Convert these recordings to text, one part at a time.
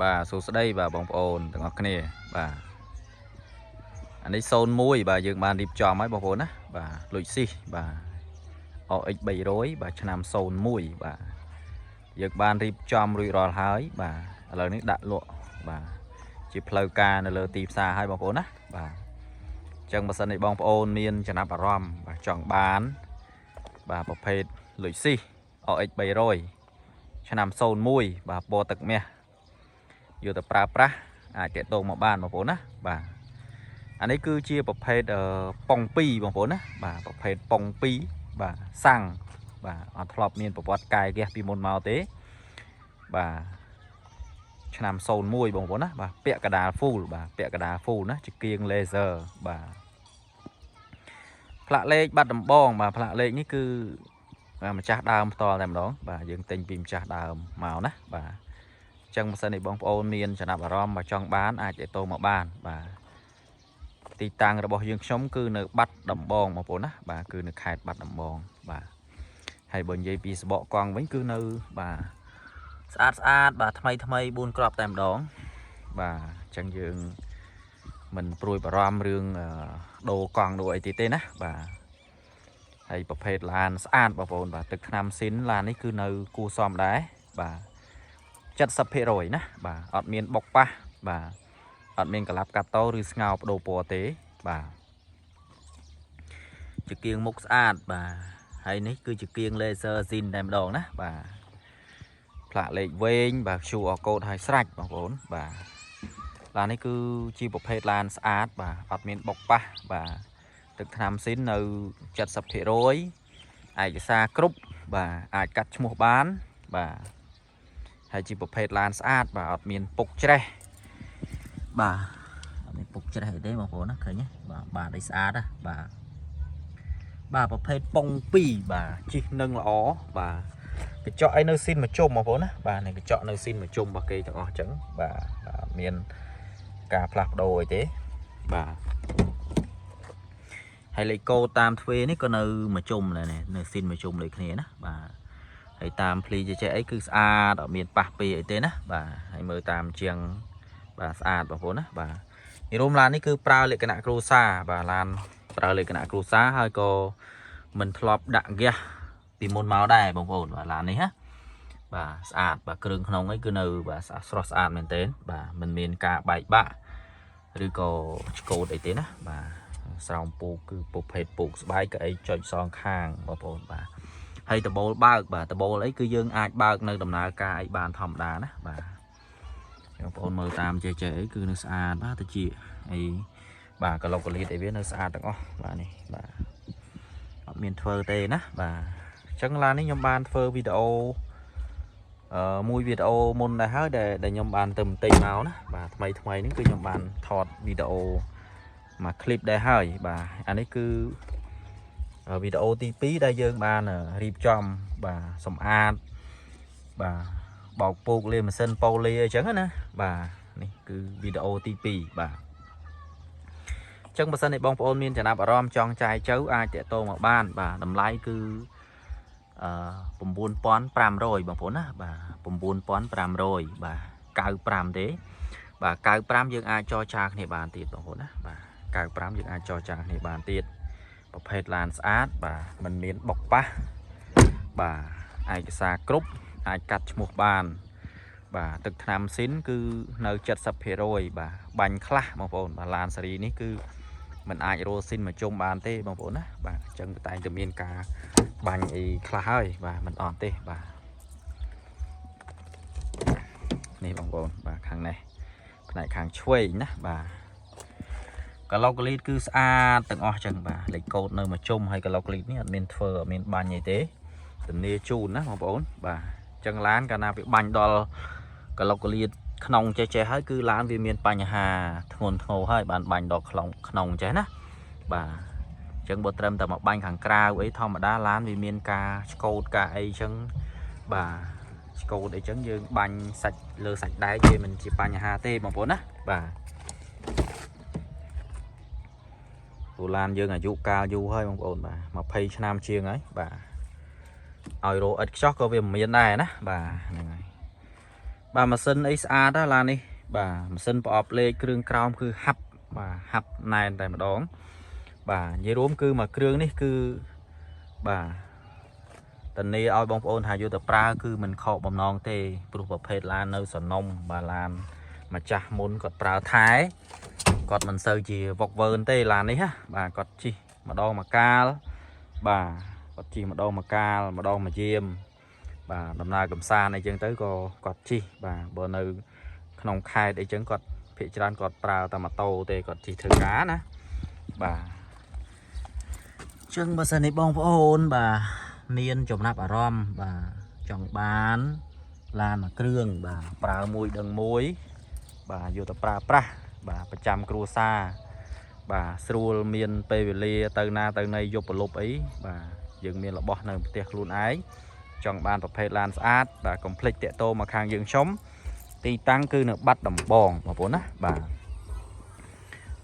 បាទសួស្តីបាទបងប្អូនទាំងអស់គ្នាបាទអានេះ01បាទយើងបានរៀបចំហើយបងប្អូនណាបាទលុចស៊ីសបាទ RX 300បាទឆ្នាំ01បាទយើងបានរៀបចំរួចរាល់ហើយបាទឥឡូវនេះដាក់លក់បាទជាផ្លូវការនៅលើទីផ្សារហើយបងប្អូនណាបាទអញ្ចឹងបើសិនជាបងប្អូនមានចំណាប់អារម្មណ៍បាទចង់បានបាទប្រភេទលុចស៊ីស RX 300ឆ្នាំ01បាទពណ៌ទឹកមាស យកទៅប្រើប្រាស់អាចតាក់ទងមកបានបងប្អូនណាបាទអានេះគឺជាប្រភេទប៉ុង2បងប្អូនណាបាទប្រភេទប៉ុង2បាទសាំងបាទអត់ធ្លាប់មានប្រវត្តិកាយហ្គាសពីមុនមកទេបាទឆ្នាំ01បងប្អូនណាបាទពាក់កដាល full បាទពាក់កដាល full ណាជាគៀង laser បាទផ្លាកលេខបាត់ដំបងបាទផ្លាកលេខនេះគឺបាទម្ចាស់ដើមផ្ទាល់តែម្ដងបាទយើងទិញពីម្ចាស់ដើមមកណាបាទ ចឹងបើសិនជាបងប្អូនមានចំណាប់អារម្មណ៍មកចង់បានអាចទាក់ទងមកបានបាទទីតាំងរបស់យើងខ្ញុំគឺនៅបាត់ដំបងបងប្អូនណាបាទគឺនៅខេត្តបាត់ដំបងបាទហើយបើនិយាយពីសបកកង់វិញគឺនៅបាទស្អាតស្អាតបាទថ្មីថ្មី4គ្រាប់តែម្ដងបាទអញ្ចឹងយើងមិនព្រួយបារម្ភរឿងដូរកង់ដូរអីទៀតទេណាបាទហើយប្រភេទឡានស្អាតបងប្អូនបាទទឹកថ្នាំស៊ីនឡាននេះគឺនៅគួរសមដែរបាទ 70%ណាបាទអត់មានបុកប៉ះបាទអត់មានកលាប់កាត់តោឬស្ងោបដូរពណ៌ទេបាទជាគៀងមុខស្អាតបាទហើយនេះគឺជាគៀង laser ស៊ីនតែម្ដងណាបាទផ្លាកលេខវែងបាទ QR code ឲ្យស្រេចបងប្អូនបាទឡាននេះគឺជាប្រភេទឡានស្អាតបាទអត់មានបុកប៉ះបាទទឹកថ្នាំស៊ីននៅ70%ឯកសារគ្រប់បាទអាចកាត់ឈ្មោះបានបាទ ហើយជាប្រភេទឡានស្អាតបាទអត់មានពុកច្រេះបាទអត់មានពុកច្រេះអីទេបងប្អូនណាឃើញទេបាទបាទអីស្អាតណាបាទបាទប្រភេទប៉ុង2បាទជិះនឹងល្អបាទកញ្ចក់អីនៅស៊ីនមួយជុំបងប្អូនណាបាទនេះកញ្ចក់នៅស៊ីនមួយជុំរបស់គេទាំងអស់អញ្ចឹងបាទបាទមានការផ្លាស់ប្ដូរអីទេបាទហើយលេខកូដតាមទ្វេនេះក៏នៅមួយជុំដែរនេះនៅស៊ីនមួយជុំដូចគ្នាណាបាទ ហើយតាមភ្លីចេះចេះអីគឺស្អាតអត់មានប៉ះពីអីទេណាបាទហើយមើលតាមជាងបាទស្អាតបងប្អូនណាបាទនិរមឡាននេះគឺប្រើលក្ខណៈគ្រួសារបាទឡានប្រើលក្ខណៈគ្រួសារហើយក៏មិនធ្លាប់ដាក់ហ្គាសពីមុនមកដែរបងប្អូនបាទឡាននេះណាបាទស្អាតបាទគ្រឿងក្នុងអីគឺនៅបាទស្អាតស្រស់ស្អាតមែនទែនបាទមិនមានការបែកបាក់ឬក៏ឆ្កូតអីទេណាបាទស្រោមពូកគឺប្រភេទពូកស្បែកក៏អីចុចសងខាងបងប្អូនបាទ ហើយដបូលបើកបាទដបូលអីគឺយើងអាចបើកនៅដំណើរការអីបានធម្មតាណាបាទបងប្អូនមើលតាមចេះចេះអីគឺនៅស្អាតបាទទៅជាអីបាទកឡុកកលៀតអីវានៅស្អាតទាំងអស់បាទនេះបាទអត់មានធ្វើទេណាបាទអញ្ចឹងឡាននេះខ្ញុំបានធ្វើវីដេអូអឺមួយវីដេអូមុនដែរហើយដែលដែលខ្ញុំបានទៅបន្តិចមកណាបាទថ្មីថ្មីនេះគឺខ្ញុំបានថតវីដេអូមួយឃ្លីបដែរហើយបាទអានេះគឺ វីដេអូទី2ដែលយើងបានរៀបចំបាទសម្អាតបាទបោកពូកលាម៉ាស៊ីនប៉ូលីអីចឹងណាបាទនេះគឺវីដេអូទី2បាទអញ្ចឹងបើសិនជាបងប្អូនមានចំណាប់អារម្មណ៍ចង់ចាយទៅអាចតាក់ទងមកបានបាទតម្លៃគឺអឺ9500បងប្អូនណាបាទ9500បាទ95ទេបាទ95យើងអាចចរចាគ្នាបានទៀតបងប្អូនណាបាទ95យើងអាចចរចាគ្នាបានទៀត ប្រភេទឡានស្អាតបាទมันមានបុកប៉ះបាទឯកសារគ្រប់អាចកាត់ឈ្មោះបាន បាទទឹកថ្នាំស៊ីនគឺនៅ70%បាទបាញ់ខ្លះបងប្អូនបាទឡានស៊េរីនេះគឺมันអាចរោស៊ីនមកជុំបានទេបងប្អូនណាបាទអញ្ចឹងតែងតែមានការបាញ់អីខ្លះហើយបាទមិនអត់ទេបាទនេះបងប្អូនបាទខាងនេះផ្នែកខាងឆ្វេងណាបាទ កាឡុកលីតគឺស្អាតទាំងអស់ចឹងបាទលេខកូដនៅមួយជុំហើយកឡុកលីតនេះអត់មានធ្វើអត់មានបាញ់អីទេធានាជូនណាបងប្អូនបាទចឹងឡានកាលណាវាបាញ់ដល់កឡុកលីតក្នុងចេះចេះហើយគឺឡានវាមានបញ្ហាធ្ងន់ធ្ងរហើយបានបាញ់ដល់ក្នុងក្នុងចេះណាបាទចឹងបើត្រឹមតែមកបាញ់ខាងក្រៅអីធម្មតាឡានវាមានការឆ្កូតការអីចឹងបាទឆ្កូតអីចឹងយើងបាញ់សាច់លើសាច់ដែកវាមិនជាបញ្ហាទេបងប្អូនណាបាទ ពូឡានយើងអាយុកាលយូរហើយបងប្អូនបាទ20ឆ្នាំជាងហើយបាទឲ្យរោឥតខ្ចោះក៏វាមិនមានដែរណាបាទហ្នឹងហើយ បាទម៉ាស៊ីនអីស្អាតណាឡាននេះបាទម៉ាស៊ីនប្រអប់លេខគ្រឿងក្រោមគឺហាប់បាទហាប់ណែនតែម្ដងបាទនិយាយរួមគឺមួយគ្រឿងនេះគឺបាទតានីឲ្យបងប្អូនថាយកទៅប្រើគឺមិនខកបំណងទេព្រោះប្រភេទឡាននៅសនំបាទឡានម្ចាស់មុនគាត់ប្រើថែគាត់មិនសូវជាវកវើនទេឡាននេះណាបាទគាត់ជិះម្ដងមួយកាលបាទគាត់ជិះម្ដងមួយកាលម្ដងមួយយាម បាទដំណើរកំសាន្តអីចឹងទៅក៏គាត់ជិះបាទបើនៅក្នុងខេត្តអីចឹងគាត់ភាគច្រើនគាត់ប្រើតែម៉ូតូទេគាត់ជិះធ្វើការណាបាទចឹងបើសិននេះបងប្អូនបាទមានចំណាប់អារម្មណ៍បាទចង់បានឡានមួយគ្រឿងបាទប្រើមួយដឹងមួយបាទយកទៅប្រើប្រាស់បាទប្រចាំគ្រួសារបាទស្រួលមានពេលវេលាទៅណាទៅណីយប់ប្រលប់អីបាទយើងមានរបស់នៅផ្ទះខ្លួនឯង ចង់បានប្រភេទឡានស្អាតបាទកុំភ្លេចតាក់ទងមកខាងយើងខ្ញុំទីតាំងគឺនៅបាត់ដំបងបងប្អូនណាបាទ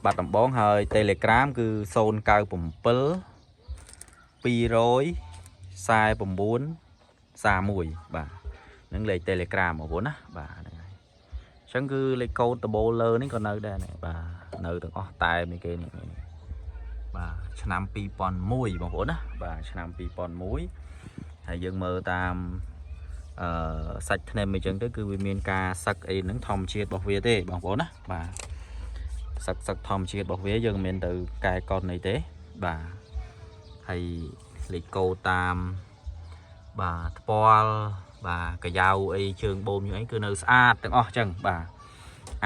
បាត់ដំបងហើយ Telegram គឺ097 249 31បាទនឹងលេខ Telegram បងប្អូនណាបាទហ្នឹងហើយអញ្ចឹងគឺលេខកូដដបូលើនេះក៏នៅដែរនេះបាទនៅទាំងអស់តែមីគេនេះនេះបាទឆ្នាំ2001បងប្អូនណាបាទឆ្នាំ2001ហើយយើងមើលតាមអឺសាច់ធ្នឹមអីចឹងទៅគឺវាមានការសឹកអីហ្នឹងធម្មជាតិរបស់វាទេបងប្អូនណាបាទសឹកសឹកធម្មជាតិរបស់វាយើងមិនមែនទៅកែកុនអីទេបាទហើយលេខកូដតាមបាទថ្ពាល់បាទកាយ៉ាវអីជើងបូមយ៉ាងអីគឺនៅស្អាតទាំងអស់ចឹងបាទ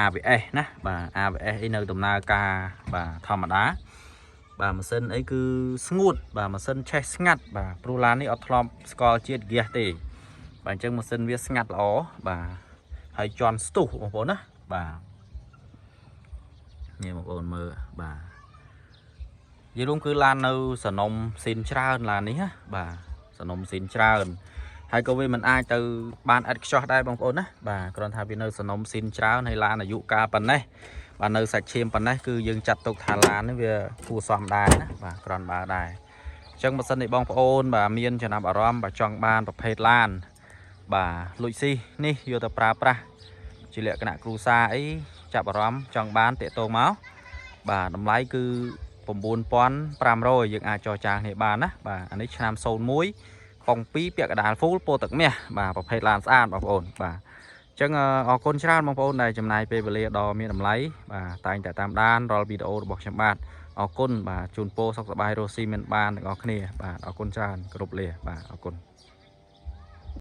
ABS ណាបាទ ABS អីនៅដំណើរការបាទធម្មតាបាទម៉ាស៊ីនអីគឺស្ងួតបាទម៉ាស៊ីនឆេះស្ងាត់បាទព្រោះឡាននេះអត់ធ្លាប់ស្គាល់ជាតិហ្គាសទេបាទអញ្ចឹងម៉ាស៊ីនវាស្ងាត់ល្អបាទហើយជន់ស្ទុះបងប្អូនណាបាទនេះបងប្អូនមើលបាទនិយាយរួមគឺឡាននៅសនំស៊ីនច្រើនឡាននេះណាបាទសនំស៊ីនច្រើនហើយក៏វាមិនអាចទៅបានឥតខ្ចោះដែរបងប្អូនណាបាទគ្រាន់ថាវានៅសនំស៊ីនច្រើនហើយឡានអាយុកាលប៉ុណ្ណេះបាទនៅសាច់ឈាមប៉ុណ្ណេះគឺយើងចាត់ទុកថាឡាននេះវាគួរសមដែរណាបាទគ្រាន់បើដែរអញ្ចឹងបើសិននេះបងប្អូនបាទមានចំណាប់អារម្មណ៍បាទចង់បានប្រភេទឡានបាទលុចស៊ីនេះយកទៅប្រើប្រាស់ជាលក្ខណៈគ្រួសារអីចាប់អារម្មណ៍ចង់បានតាក់ទងមកបាទតម្លៃគឺ9500យើងអាចចរចាគ្នាបានណាបាទអានេះឆ្នាំ01ប៉ុង2ពាក់កណ្ដាល full ពោទឹកមាសបាទប្រភេទឡានស្អាតបងប្អូនបាទអញ្ចឹងអរគុណច្រើនបងប្អូនដែលចំណាយពេលវេលាដ៏មានតម្លៃបាទតែងតែតាមដានរាល់វីដេអូរបស់ខ្ញុំបាទអរគុណបាទជូនពរសុខសប្បាយរស់ស៊ីមានបានទាំងអស់គ្នាបាទអរគុណច្រើនគោរពលាបាទអរគុណ។